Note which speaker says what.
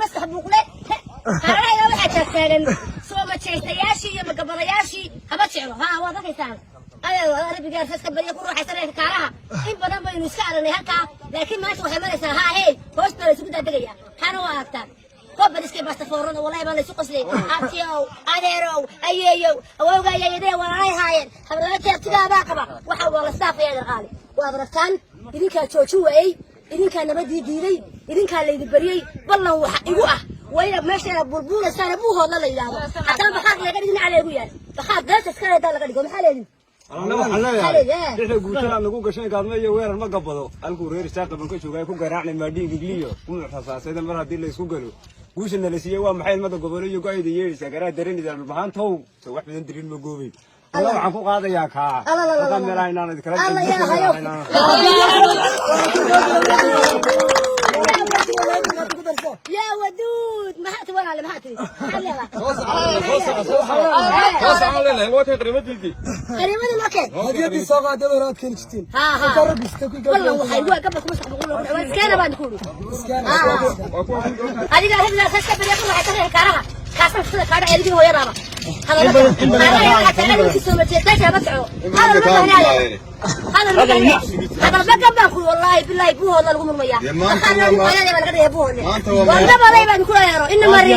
Speaker 1: Maskax Buuqle hareerahayga waxaa taagtaagan soo majeystayaashii iyo magabadayaashii Haba Jeclo. Ha, waad arkaysaan arabigaa saska bariya ku raaxaysanaya kaaraha. In badan baynu iska aragnay halkaa, laakiin maanta waxay maraysaa, ha hey, hoos baa la isugu daadegaya. Maxaana u aragtaan kobariskay bastafoorada? Wallahi baa laysu qoslay. Abtiyow, adeerow, ayeeyow, awowga, ayeeyadee walaalay haayeen, habarlaantii abtigaabaa qaba. Waxa waa la saafaya qaali. Waad aragtaan, idinkaa joojin waayey, idinkaa nabadii diiday, idinkaa laydi bariyey. Ballan waxa igu ah waa inaad meesha inaad burbuuraysaana Buuhoodla la yidhaahdo. Haddana bakhaarka laga dhigin cala igu yaal bakhaar beesha iska leedaa laga dhigo. Maxaa leedin?
Speaker 2: Anna waxaan leeyahay, lixda guutada nagu gashay gaadmo iyo weerar ma gabado. Halkuu reer Isaaqaban ka joogay ku garaacnay maadhiin gigliyo ku muxrasaasayda. Mar haddii la isku galo guusha nala siiyey, waa maxay ilmada gobolo iyo go-ayda yeedhaysaa garaa daranaysaa dhulbahaantow? So wax badan dirin ma goobin. Alla waxaan ku qaadayaa kaa halkaa meelaha inaan idinkala.
Speaker 1: Alla yaa hayo. Yaa waduud, maxaa ti walaale? Maxaa tiri? Maxaa leedahay? Qariibadii noo keen.
Speaker 3: Hadiyadii soo qaaday hore aad keeni jirtiin.
Speaker 1: Ha ha.
Speaker 3: Inta rag ista ku
Speaker 1: Ballan waxay waa gabal kuma sax boqol waa iskeena baan ku adiga hebla saska bariya ku waxay tahay kaaraha kaasan sida kaadha eedin hooyadaaba hadalada soo majeestaa ma soco. Hadal ma bahnaayo, hadal ma bahnaayo, hadal ma gabaan ku. Wallahi billahi, Buuhoodla lagu murmaya. Bakhaarna lagu qaadaya baa laga dhigaya Buuhoodle. Warnabaday baan ku leero ina mari.